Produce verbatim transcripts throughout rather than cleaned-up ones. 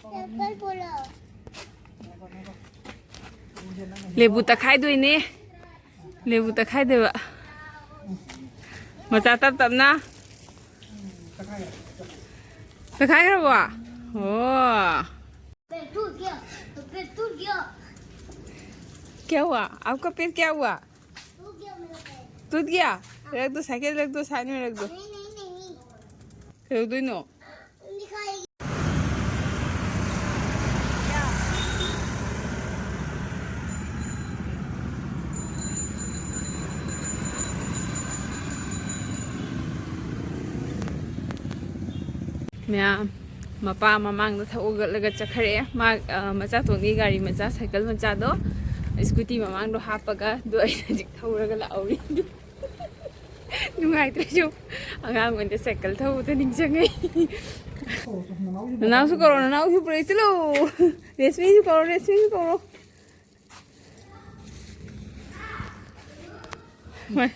Apple ꯄꯨꯔꯛꯑꯣ꯫ ꯂꯦꯕꯨ ꯇꯛꯈꯥꯏꯗꯣꯏꯅꯦ꯫ ꯂꯦꯕꯨ ꯇꯛꯈꯥꯏꯗꯣꯏꯕ꯫ ꯃꯆꯥ ꯇꯞ ꯇꯞꯅ꯫ ꯇꯛꯈꯥꯏꯈ꯭ꯔꯕꯣ? ꯑꯣ꯫ पेट टूट गया, तो पेट टूट गया। क्या हुआ? आपका पैर क्या हुआ? टूट गया मेरा पैर। टूट गया? रख दो, साइकिल रख दो, साइड में रख दो। नहीं, नहीं, नहीं। ꯀꯩꯗꯧꯗꯣꯏꯅꯣ? दिखाई। ꯃꯌꯥꯝ, ꯃꯄꯥ ꯃꯃꯥꯡꯗ ꯊꯧꯒꯠꯂꯒ ꯆꯠꯈ꯭ꯔꯦ꯫ ꯃꯥ, ꯑ, ꯃꯆꯥꯇꯣꯟꯒꯤ ꯒꯥꯔꯤ ꯃꯆꯥ, ꯁꯥꯏꯀꯜ ꯃꯆꯥꯗꯣ, ꯁ꯭ꯀꯨꯇꯤ ꯃꯃꯥꯡꯗꯣ ꯍꯥꯞꯄꯒ, ꯑꯗꯨ ꯑꯩꯅ ꯍꯧꯖꯤꯛ ꯊꯧꯔꯒ ꯂꯥꯛꯍꯧꯔꯤ꯫ ꯅꯨꯡꯉꯥꯏꯇ꯭ꯔꯁꯨ ꯑꯉꯥꯡ ꯑꯣꯏꯅ ꯁꯥꯏꯀꯜ ꯊꯧꯕꯗ ꯅꯤꯡꯁꯤꯡꯉꯦ꯫ ꯅꯅꯥꯎꯁꯨ ꯀꯧꯔꯣ, ꯅꯅꯥꯎꯁꯨ ꯄꯨꯔꯛꯏ, ꯆꯠꯂꯣ꯫ ꯔꯦꯁꯃꯤꯁꯨ ꯀꯧꯔꯣ, ꯔꯦꯁꯃꯤꯁꯨ ꯀꯧꯔꯣ꯫ ꯍꯣꯏ꯫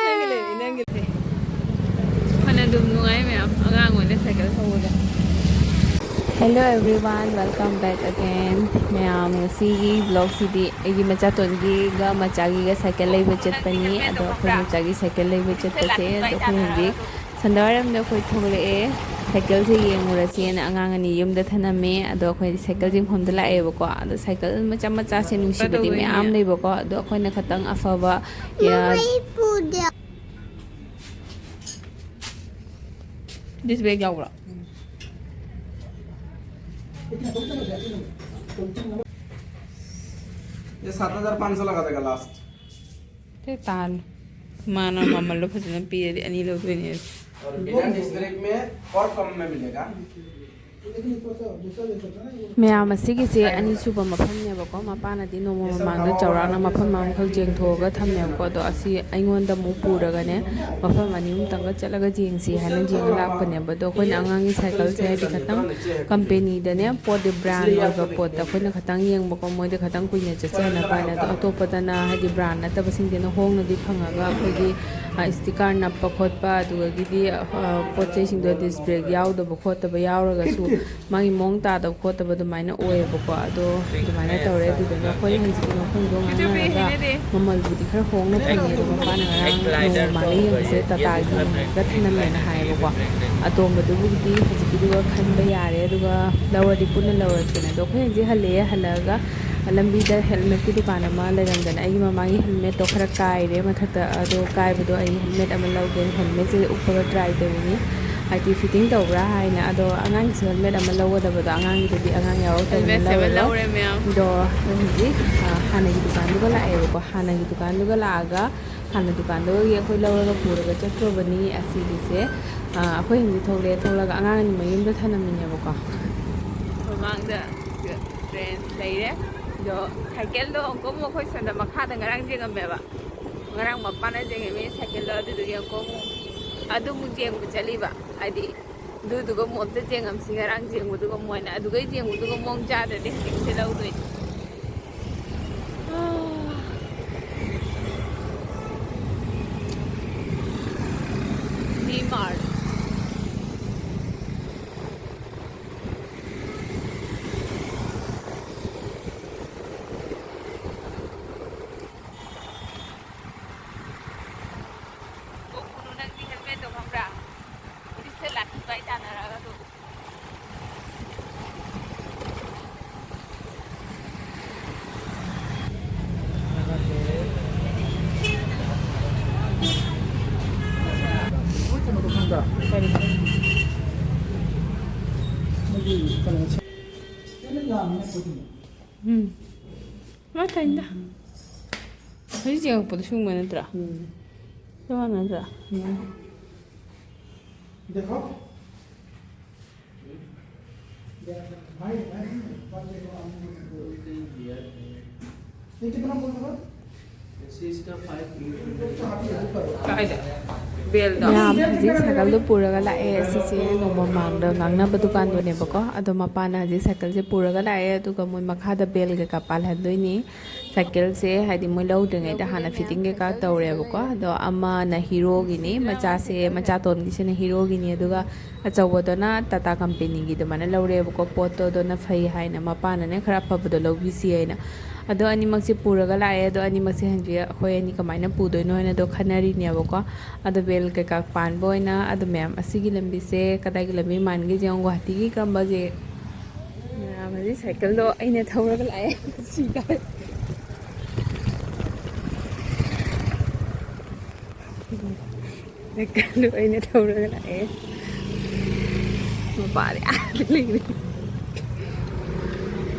ꯅꯪꯒꯤ ꯂꯩꯔꯦ, ꯅꯪꯒꯤ ꯂꯩꯔꯦ꯫ ꯐꯅ ꯑꯗꯨꯝ ꯅꯨꯡꯉꯥꯏ ꯃꯌꯥꯝ, ꯑꯉꯥꯡ ꯑꯣꯏꯅ ꯁꯥꯏꯀꯜ ꯊꯧꯕꯗ꯫ Hello everyone, welcome back again꯫ ꯃꯌꯥꯝ, ꯉꯁꯤꯒꯤ vlogꯁꯤꯗꯤ ꯑꯩꯒꯤ ꯃꯆꯥꯇꯣꯟꯒꯤꯒ ꯃꯆꯥꯒꯤꯒ ꯁꯥꯏꯀꯜ ꯂꯩꯕ ꯆꯠꯄꯅꯤ꯫ ꯑꯗꯣ ꯑꯩꯈꯣꯏ ꯃꯆꯥꯒꯤ ꯁꯥꯏꯀꯜ ꯂꯩꯕ ꯆꯠꯄꯁꯦ, ꯑꯗꯣ ꯑꯩꯈꯣꯏ ꯍꯧꯖꯤꯛ ꯁꯟꯗꯥꯋꯥꯏꯔꯝꯗ ꯑꯩꯈꯣꯏ ꯊꯣꯛꯂꯛꯑꯦ꯫ ꯁꯥꯏꯀꯜꯁꯦ ꯌꯦꯡꯉꯨꯔꯁꯦꯅ ꯑꯉꯥꯡ ꯑꯅꯤ ꯌꯨꯝꯗ ꯊꯅꯝꯃꯦ꯫ ꯑꯗꯣ ꯑꯩꯈꯣꯏ ꯁꯥꯏꯀꯜ ꯌꯦꯡꯐꯝꯗ ꯂꯥꯛꯑꯦꯕꯀꯣ꯫ ꯑꯗꯣ ꯁꯥꯏꯀꯜ ꯃꯆꯥ ꯃꯆꯥꯁꯦ ꯅꯨꯡꯁꯤꯕꯗꯤ ꯃꯌꯥꯝ ꯂꯩꯕꯀꯣ꯫ ꯑꯗꯣ ꯑꯩꯈꯣꯏꯅ ꯈꯇꯪ ꯑꯐꯕ, ꯌꯥ-, ꯗꯤꯁ ꯕꯦꯒ ꯌꯥꯎꯕ꯭ꯔꯣ? ये सात हजार पाँच सौ लगा देगा लास्ट। ꯇꯥꯜꯂꯨ꯫ ꯃꯥꯅ ꯃꯃꯜꯗꯣ ꯐꯖꯅ ꯄꯤꯔꯗꯤ ꯑꯅꯤ ꯂꯧꯗꯣꯏꯅꯦ꯫ और बिना डिस्क ब्रेक में और कम में मिलेगा। ꯃꯌꯥꯝ, ꯑꯁꯤꯒꯤꯁꯦ ꯑꯅꯤꯁꯨꯕ ꯃꯐꯝꯅꯦꯕꯀꯣ꯫ ꯃꯄꯥꯅꯗꯤ ꯅꯣꯡꯃ ꯃꯃꯥꯡꯗ ꯆꯥꯎꯔꯥꯛꯅ ꯃꯐꯝ ꯑꯃꯈꯛ ꯌꯦꯡꯊꯣꯛꯑꯒ ꯊꯝꯃꯦꯕꯀꯣ꯫ ꯑꯗꯣ ꯑꯁꯤ ꯑꯩꯉꯣꯟꯗ ꯑꯃꯨꯛ ꯄꯨꯔꯒꯅꯦ, ꯃꯐꯝ ꯑꯅꯤ ꯑꯍꯨꯝꯇꯪꯒ ꯆꯠꯂꯒ ꯌꯦꯡꯁꯤ ꯍꯥꯏꯅ ꯌꯦꯡꯉ ꯂꯥꯛꯄꯅꯦꯕ꯫ ꯑꯗꯣ ꯑꯩꯈꯣꯏꯅ ꯑꯉꯥꯡꯒꯤ ꯁꯥꯏꯀꯜꯁꯦ ꯍꯥꯏꯗꯤ ꯈꯤꯇꯪ ꯀꯝꯄꯦꯅꯤꯗꯅꯦ, ꯄꯣꯠꯇꯤ ꯕ꯭ꯔꯥꯟ ꯑꯣꯏꯕ ꯄꯣꯠꯇ ꯑꯩꯈꯣꯏꯅ ꯈꯤꯇꯪ ꯌꯦꯡꯕꯀꯣ꯫ ꯃꯣꯏꯗ ꯈꯤꯇꯪ ꯀꯨꯏꯅ ꯆꯠꯆꯅꯕ ꯍꯥꯏꯅ꯫ ꯑꯗꯣ ꯑꯇꯣꯞꯄꯗꯅ ꯍꯥꯏꯗꯤ ꯕ꯭ꯔꯥꯟ ꯅꯠꯇꯕꯁꯤꯡꯗꯅ ꯍꯣꯡꯅꯗꯤ ꯐꯪꯉꯒ ꯑꯩꯈꯣꯏꯒꯤ ꯏꯁꯇꯤꯀꯥꯔ ꯅꯞꯄ ꯈꯣꯠꯄ, ꯑꯗꯨꯗꯒꯤꯗꯤ ꯄꯣꯠ ꯆꯩꯁꯤꯡꯗꯣ ꯗꯤꯁꯄ꯭ꯂꯦ ꯌꯥꯎꯗꯕ ꯈꯣꯠꯇꯕ ꯌꯥꯎꯔꯒꯁꯨ ꯃꯥꯒꯤ ꯃꯑꯣꯡ ꯇꯥꯗꯕ ꯈꯣꯠꯇꯕ ꯑꯗꯨꯃꯥꯏꯅ ꯑꯣꯏꯌꯦꯕꯀꯣ꯫ ꯑꯗꯣ ꯑꯗꯨꯃꯥꯏꯅ ꯇꯧꯔꯦ꯫ ꯑꯗꯨꯗꯨꯅ ꯑꯩꯈꯣꯏ ꯍꯧꯖꯤꯛꯀꯤ ꯃꯐꯝꯗꯣ ꯉꯥꯡꯅꯔꯒ ꯃꯃꯜꯕꯨꯗꯤ ꯈꯔ ꯍꯣꯡꯅ ꯐꯪꯉꯦ꯫ ꯑꯗꯣ ꯃꯄꯥꯅ ꯉꯔꯥꯡ ꯅꯣꯡꯃ ꯃꯥꯅ ꯌꯦꯡꯕꯁꯦ ꯇꯥꯇꯥꯒꯤꯒ ꯊꯅꯝꯃꯦꯅ ꯍꯥꯏꯌꯦꯕꯀꯣ꯫ ꯑꯇꯣꯝꯕꯗꯨꯕꯨꯗꯤ ꯍꯧꯖꯤꯛꯀꯤꯗꯨꯒ ꯈꯟꯕ ꯌꯥꯔꯦ, ꯑꯗꯨꯒ ꯂꯧꯔꯗꯤ ꯄꯨꯟꯅ ꯂꯧꯔꯁꯦꯅ꯫ ꯑꯗꯣ ꯑꯩꯈꯣꯏ ꯍꯧꯖꯤꯛ ꯍꯜꯂꯛꯑꯦ꯫ ꯍꯜꯂꯛꯑꯒ ꯂꯝꯕꯤꯗ ꯍꯦꯜꯃꯦꯠꯀꯤ ꯗꯨꯀꯥꯟ ꯑꯃ ꯂꯩꯔꯝꯗꯅ ꯑꯩꯒꯤ ꯃꯃꯥꯡꯒꯤ ꯍꯦꯜꯃꯦꯠꯇꯣ ꯈꯔ ꯀꯥꯏꯔꯦ ꯃꯊꯛꯇ꯫ ꯑꯗꯣ ꯀꯥꯏꯕꯗꯣ ꯑꯩ ꯍꯦꯜꯃꯦꯠ ꯑꯃ ꯂꯧꯒꯦꯅ ꯍꯦꯜꯃꯦꯠꯁꯦ ꯎꯞꯄꯒ ꯇ꯭ꯔꯥꯏ ꯇꯧꯔꯤꯅꯤ, ꯍꯥꯏꯗꯤ ꯐꯤꯠꯇꯤꯡ ꯇꯧꯕ꯭ꯔꯥ ꯍꯥꯏꯅ꯫ ꯑꯗꯣ ꯑꯉꯥꯡꯒꯤꯁꯨ ꯍꯦꯜꯃꯦꯠ ꯑꯃ ꯂꯧꯒꯗꯕꯗꯣ, ꯑꯉꯥꯡꯒꯤꯗꯨꯗꯤ ꯑꯉꯥꯡ ꯌꯥꯎꯔꯛꯇꯕꯅꯤꯅ ꯍꯦꯜꯃꯦꯠꯁꯦ ꯑꯃ ꯂꯧꯔꯔꯣꯏ꯫ ꯂꯧꯔꯦ, ꯃꯌꯥꯝ꯫ ꯑꯗꯣ ꯑꯩꯈꯣꯏ ꯍꯧꯖꯤꯛ, ꯑ, ꯍꯥꯟꯅꯒꯤ ꯗꯨꯀꯥꯟꯗꯨꯒ ꯂꯥꯛꯑꯦꯕꯀꯣ꯫ ꯍꯥꯟꯅꯒꯤ ꯗꯨꯀꯥꯟꯗꯨꯒ ꯂꯥꯛꯑꯒ ꯍꯥꯟꯅ ꯗꯨꯀꯥꯟꯗꯨꯗꯒꯤ ꯑꯩꯈꯣꯏ ꯂꯧꯔꯒ ꯄꯨꯔꯒ ꯆꯠꯈ꯭ꯔꯕꯅꯤ꯫ ꯑꯁꯤꯒꯤꯁꯦ, ꯑ, ꯑꯩꯈꯣꯏ ꯍꯧꯖꯤꯛ ꯊꯣꯛꯂꯛꯑꯦ꯫ ꯊꯣꯛꯂꯒ ꯑꯉꯥꯡ ꯑꯅꯤ ꯃꯌꯨꯝꯗ ꯊꯅꯝꯃꯤꯅꯦꯕꯀꯣ꯫ ꯃꯃꯥꯡꯗ ꯕꯦꯟꯁ ꯂꯩꯔꯦ꯫ ꯑꯗꯣ ꯁꯥꯏꯀꯜꯗꯣ ꯑꯃꯨꯛꯀ ꯑꯃꯨꯛ ꯑꯩꯈꯣꯏ ꯁꯣꯝꯗ ꯃꯈꯥꯗ ꯉꯔꯥꯡ ꯌꯦꯡꯉꯝꯃꯦꯕ꯫ ꯉꯔꯥꯡ ꯃꯄꯥꯅ ꯌꯦꯡꯉꯝꯃꯤ ꯁꯥꯏꯀꯜꯗꯣ, ꯑꯗꯨꯗꯨꯒꯤ ꯑꯃꯨꯛꯀ ꯑꯃꯨꯛ ꯑꯗꯨꯃꯨꯛ ꯌꯦꯡꯕ ꯆꯠꯂꯤꯕ꯫ ꯍꯥꯏꯗꯤ ꯑꯗꯨꯗꯨꯒ ꯑꯃꯨꯛ ꯑꯝꯇ ꯌꯦꯡꯉꯝꯁꯤ꯫ ꯉꯔꯥꯡ ꯌꯦꯡꯕꯗꯨꯒ ꯃꯣꯏꯅ ꯑꯗꯨꯒ ꯌꯦꯡꯕꯗꯨꯒ ꯃꯑꯣꯡ ꯆꯥꯗ꯭ꯔꯗꯤ ꯍꯧꯖꯤꯛꯁꯦ ꯂꯧꯗꯣꯏꯅꯤ꯫ ꯗꯤ ꯃꯥꯔꯠ꯫ ꯇꯣꯛꯎꯅꯨ, ꯅꯪꯗꯤ ꯍꯦꯜꯃꯦꯠꯇꯣ ꯈꯪꯕ꯭ꯔꯥ? ꯄꯨꯂꯤꯁꯇ ꯂꯥꯛꯄꯤ ꯄꯥꯏ ꯇꯥꯅꯔꯒ ꯑꯗꯨꯝ꯫ ꯎꯝ꯫ ꯃꯥ ꯇꯥꯏꯅ꯫ ꯍꯧꯖꯤꯛ ꯌꯦꯡꯉꯛꯄꯗ ꯁꯨꯝꯕ ꯅꯠꯇ꯭ꯔꯥ? ꯎꯝ꯫ ꯆꯞ ꯃꯥꯟꯅꯗ꯭ꯔꯥ? ꯎꯝ꯫ ꯗꯦꯈꯣ꯫ ꯀꯥꯏꯗ? ꯕꯦꯜꯗꯣ? ꯃꯌꯥꯝ ꯍꯧꯖꯤꯛ ꯁꯥꯏꯀꯜꯗꯣ ꯄꯨꯔꯒ ꯂꯥꯛꯑꯦ꯫ ꯑꯁꯤꯁꯦ ꯅꯣꯡꯃ ꯃꯃꯥꯡꯗ ꯉꯥꯡꯅꯕ ꯗꯨꯀꯥꯟꯗꯨꯅꯦꯕꯀꯣ꯫ ꯑꯗꯣ ꯃꯄꯥꯅ ꯍꯧꯖꯤꯛ ꯁꯥꯏꯀꯜꯁꯦ ꯄꯨꯔꯒ ꯂꯥꯛꯑꯦ, ꯑꯗꯨꯒ ꯃꯣꯏ ꯃꯈꯥꯗ ꯕꯦꯜ ꯀꯩꯀꯥ ꯄꯥꯜꯍꯟꯗꯣꯏꯅꯤ꯫ ꯁꯥꯏꯀꯜꯁꯦ ꯍꯥꯏꯗꯤ ꯃꯣꯏ ꯂꯧꯗ꯭ꯔꯤꯉꯩꯗ ꯍꯥꯟꯅ ꯐꯤꯠꯇꯤꯡ ꯀꯩꯀꯥ ꯇꯧꯔꯦꯕꯀꯣ꯫ ꯑꯗꯣ ꯑꯃꯅ ꯍꯤꯔꯣꯒꯤꯅꯤ, ꯃꯆꯥꯁꯦ, ꯃꯆꯥꯇꯣꯟꯒꯤꯁꯤꯅ ꯍꯤꯔꯣꯒꯤꯅꯤ, ꯑꯗꯨꯒ ꯑꯆꯧꯕꯗꯨꯅ ꯇꯥꯇꯥ ꯀꯝꯄꯦꯅꯤꯒꯤ ꯑꯗꯨꯃꯥꯏꯅ ꯂꯧꯔꯦꯕꯀꯣ꯫ ꯄꯣꯠꯇꯣ ꯑꯗꯨꯅ ꯐꯩ ꯍꯥꯏꯅ, ꯃꯄꯥꯅꯅꯦ ꯈꯔ ꯑꯐꯕꯗꯣ ꯂꯧꯕꯤꯁꯤ ꯍꯥꯏꯅ꯫ ꯑꯗꯣ ꯑꯅꯤꯃꯛꯁꯦ ꯄꯨꯔꯒ ꯂꯥꯛꯑꯦ꯫ ꯑꯗꯣ ꯑꯅꯤꯃꯛꯁꯦ ꯍꯧꯖꯤꯛ ꯑꯩꯈꯣꯏ ꯑꯅꯤ ꯀꯃꯥꯏꯅ ꯄꯨꯗꯣꯏꯅꯣ ꯍꯥꯏꯅ ꯑꯗꯣ ꯈꯟꯅꯔꯤꯅꯦꯕꯀꯣ꯫ ꯑꯗꯣ ꯕꯦꯜ ꯀꯩꯀꯥ ꯄꯥꯟꯕ ꯑꯣꯏꯅ ꯑꯗꯣ ꯃꯌꯥꯝ ꯑꯁꯤꯒꯤ ꯂꯝꯕꯤꯁꯦ ꯀꯗꯥꯏꯒꯤ ꯂꯝꯕꯤ ꯃꯥꯟꯒꯦ ꯌꯦꯡꯉꯣ, ꯒꯨꯋꯥꯍꯥꯇꯤꯒꯤ ꯀꯔꯝꯕꯁꯦ꯫ ꯃꯌꯥꯝ ꯍꯧꯖꯤꯛ ꯁꯥꯏꯀꯜꯗꯣ ꯑꯩꯅ ꯊꯧꯔꯒ ꯂꯥꯛꯑꯦ꯫ ꯁꯤ ꯇꯥꯔꯦ꯫ ꯁꯥꯏꯀꯜꯗꯣ ꯑꯩꯅ ꯊꯧꯔꯒ ꯂꯥꯛꯑꯦ꯫ ꯃꯄꯥꯗꯤ ꯑꯥꯗ ꯂꯩꯔꯦ꯫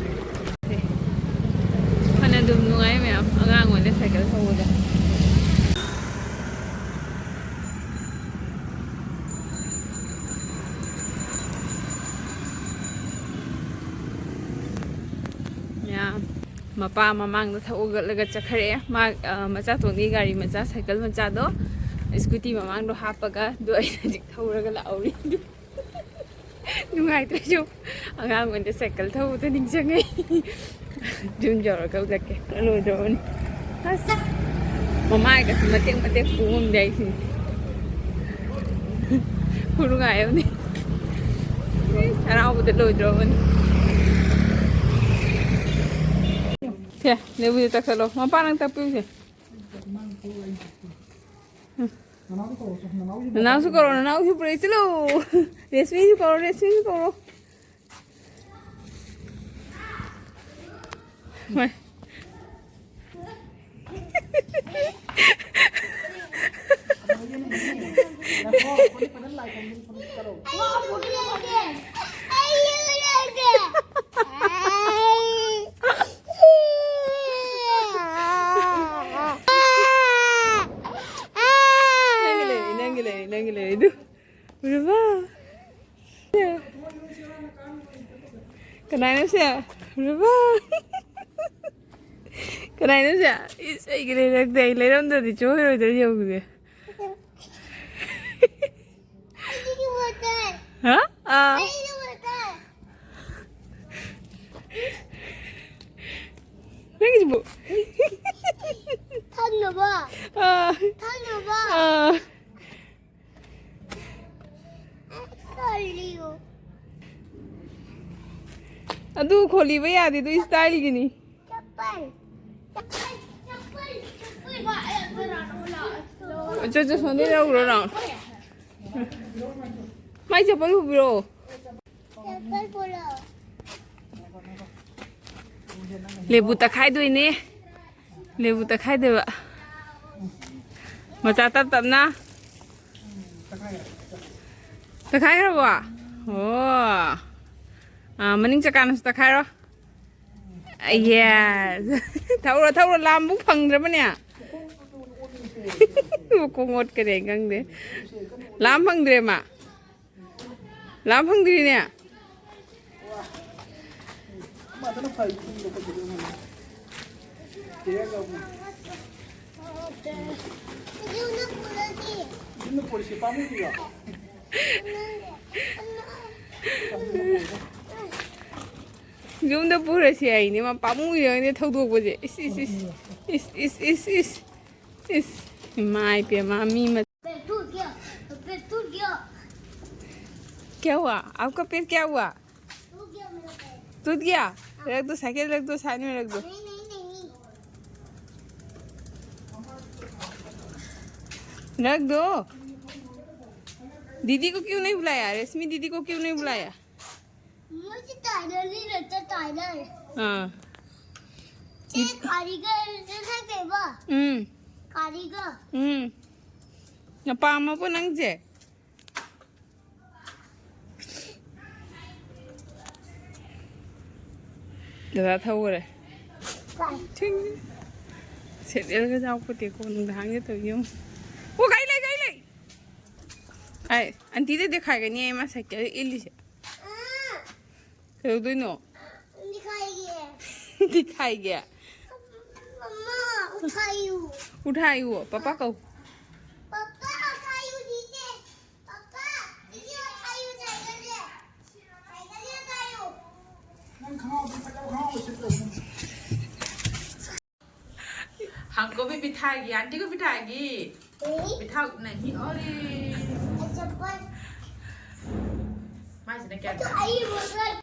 ꯐꯅ ꯑꯗꯨꯝ ꯅꯨꯡꯉꯥꯏ ꯃꯌꯥꯝ, ꯑꯉꯥꯡ ꯑꯣꯏꯅ ꯁꯥꯏꯀꯜ ꯊꯧꯕꯗ꯫ ꯃꯌꯥꯝ ꯃꯄꯥ ꯃꯃꯥꯡꯗ ꯊꯧꯒꯠꯂꯒ ꯆꯠꯈ꯭ꯔꯦ꯫ ꯃꯥ, ꯑ, ꯃꯆꯥꯇꯣꯟꯒꯤ ꯒꯥꯔꯤ ꯃꯆꯥ, ꯁꯥꯏꯀꯜ ꯃꯆꯥꯗꯣ, ꯁ꯭ꯀꯨꯇꯤ ꯃꯃꯥꯡꯗꯣ ꯍꯥꯞꯄꯒ꯫ ꯑꯗꯣ ꯑꯩ ꯍꯧꯖꯤꯛ ꯊꯧꯔꯒ ꯂꯥꯛꯍꯧꯔꯤ꯫ ꯅꯨꯡꯉꯥꯏꯇ꯭ꯔꯁꯨ ꯑꯉꯥꯡ ꯑꯣꯏꯅ ꯁꯥꯏꯀꯜ ꯊꯧꯕꯗ ꯅꯤꯡꯁꯤꯡꯉꯦ꯫ ꯌꯨꯝ ꯌꯧꯔꯒ ꯎꯠꯂꯛꯀꯦ꯫ ꯂꯣꯏꯗ꯭ꯔꯕꯅꯤ꯫ ꯑꯁ! ꯃꯃꯥꯏꯒꯁꯨ ꯃꯇꯦꯛ ꯃꯇꯦꯛ ꯄꯨ ꯉꯝꯗꯦ ꯑꯩꯁꯤꯅꯦ꯫ ꯈꯨꯅꯨꯡꯉꯥꯏ ꯑꯃꯅꯤ꯫ ꯏꯁ, ꯍꯔꯥꯎꯕꯗ ꯂꯣꯏꯗ꯭ꯔꯕꯅꯤ꯫ ꯁꯦ, ꯂꯦꯕꯨꯗ ꯇꯛꯁꯜꯂꯣ꯫ ꯃꯄꯥ ꯅꯪ ꯇꯛꯄꯤꯌꯨꯁꯦ꯫ ꯅꯅꯥꯎꯁꯨ ꯀꯧꯔꯣ, ꯅꯅꯥꯎꯁꯨ ꯄꯨꯔꯛꯏ꯫ ꯆꯠꯂꯣ꯫ ꯔꯦꯁꯃꯤꯁꯨ ꯀꯧꯔꯣ, ꯔꯦꯁꯃꯤꯁꯨ ꯀꯧꯔꯣ꯫ ꯍꯣꯏ꯫ ꯅꯪꯒꯤ ꯂꯩꯔꯦ, ꯅꯪꯒꯤ ꯂꯩꯔꯦ, ꯅꯪꯒꯤ ꯂꯩꯔꯦ꯫ ꯑꯗꯨ ꯎꯔꯕ? ꯌꯥ꯫ ꯀꯅꯥꯅꯣ ꯁꯦ? ꯔꯨꯕꯥ꯫ ꯀꯅꯥꯅꯣ ꯁꯦ? ꯏꯁ, ꯑꯩꯒꯤ ꯂꯩꯔꯛꯇꯦ꯫ ꯑꯩ ꯂꯩꯔꯝꯗ꯭ꯔꯗꯤ ꯆꯣꯏꯔꯣꯏꯗ꯭ꯔꯥ ꯌꯦꯡꯉꯨꯁꯦ꯫ ꯑꯩꯒꯤ ꯋꯥꯇꯔ꯫ ꯍꯥ? ꯑꯥ꯫ ꯑꯩꯒꯤ ꯋꯥꯇꯔ꯫ ꯅꯪꯒꯤꯁꯤꯕꯨ? ꯊꯛꯅꯕ꯫ ꯑꯥ꯫ ꯊꯛꯅꯕ꯫ ꯑꯥ꯫ ꯀꯔꯤꯌꯣ? ꯑꯗꯨ ꯈꯣꯂꯤꯕ ꯌꯥꯗꯦ, ꯑꯗꯨ ꯏꯁꯇꯥꯏꯜꯒꯤꯅꯤ꯫ ꯆꯞꯄꯜ꯫ ꯆꯞꯄꯜ, ꯆꯞꯄꯜ, ꯆꯞꯄꯜ꯫ ꯑꯆꯣ, ꯑꯆꯣ, ꯁꯣꯝꯗ ꯌꯧꯔꯣ, ꯂꯥꯎ꯫ ꯃꯥꯏ ꯆꯞꯄꯜ ꯄꯨꯕꯤꯔꯛꯑꯣ꯫ ꯆꯞꯄꯜ ꯄꯨꯔꯛꯑꯣ꯫ ꯂꯦꯕꯨ ꯇꯛꯈꯥꯏꯗꯣꯏꯅꯦ꯫ ꯂꯦꯕꯨ ꯇꯛꯈꯥꯏꯗꯣꯏꯕ꯫ ꯃꯆꯥ ꯇꯞ ꯇꯞꯅ꯫ ꯇꯛꯈꯥꯏꯈ꯭ꯔꯕꯣ? ꯑꯣ꯫ ꯑꯥ, ꯃꯅꯤꯡ ꯆꯀꯥꯅꯁꯨ ꯇꯛꯈꯥꯏꯔꯣ꯫ ꯌꯦꯁ꯫ ꯊꯧꯔꯣ, ꯊꯧꯔꯣ, ꯂꯥꯝꯕꯨ ꯐꯪꯗ꯭ꯔꯕꯅꯦ꯫ ꯃꯈꯣꯡ ꯑꯣꯠꯀꯅꯤ ꯈꯪꯗꯦ꯫ ꯂꯥꯝ ꯐꯪꯗ꯭ꯔꯦ ꯃꯥ꯫ ꯂꯥꯝ ꯐꯪꯗ꯭ꯔꯤꯅꯦ꯫ ꯌꯨꯝꯗ ꯄꯨꯔꯁꯤ ꯍꯥꯏꯅꯦ, ꯃꯥ ꯄꯥꯝꯃꯨꯏꯔꯅꯦ ꯊꯧꯗꯣꯛꯄꯁꯦ꯫ ꯏꯁ, ꯏꯁ, ꯏꯁ꯫ ꯏꯁ, ꯏꯁ, ꯏꯁ, ꯏꯁ꯫ ꯏꯁ, ꯏꯃꯥ ꯏꯄꯦꯝꯃ, ꯃꯤ ꯃ- पेट्रोल क्या? पेट्रोल क्या? क्या हुआ? आपका पैर क्या हुआ? टूट गया मेरा पैर। टूट गया? रख दो, साइकिल रख दो, साइड में रख दो। नहीं, नहीं, नहीं। रख दो। दीदी को क्यों नहीं बुलाया? रेशमी दीदी को क्यों नहीं बुलाया? मुझे टाइलर नहीं लगता, टाइलर। ꯑꯥ꯫ ꯁꯤ ꯀꯥꯔꯤꯒꯔ ꯅꯠꯇꯦꯕ꯫ ꯎꯝ꯫ ꯀꯥꯔꯤꯒꯔ꯫ ꯎꯝ꯫ ꯅꯄꯥꯝꯃꯕꯣ ꯅꯪꯁꯦ? ꯗꯗꯥ ꯊꯧꯈꯔꯦ꯫ ꯀꯥꯏ? ꯊꯤꯡ꯫ ꯁꯦꯟꯗꯜꯒ ꯌꯥꯎꯄꯣꯠꯇꯦꯀꯣ, ꯅꯨꯡꯗꯥꯡꯗ ꯇꯧꯔꯤ ꯌꯦꯡꯉꯨ꯫ ꯑꯣ, ꯒꯥꯔꯤ ꯂꯩ, ꯒꯥꯔꯤ ꯂꯩ! ꯑꯩ ꯑꯟꯇꯤꯗ ꯗꯦꯈꯥꯏꯒꯅꯤ ꯑꯩ ꯃꯥ ꯁꯥꯏꯀꯜ ꯏꯜꯂꯤꯁꯦ꯫ ꯑꯥ꯫ ꯀꯩꯗꯧꯗꯣꯏꯅꯣ? दिखाइए। दिखाइए। मम्मा, उठाइयो। उठाइयो, पापा को। पापा, उठाइयो दीजिए। पापा, दीजिए, उठाइयो साइकिल से। साइकिल से उठाइयो। हमको भी बिठाएगी, आंटी को बिठाएगी। नहीं, बिठा नहीं। अरे, चप्पल। माँ जी ने क्या तो आई बोतल।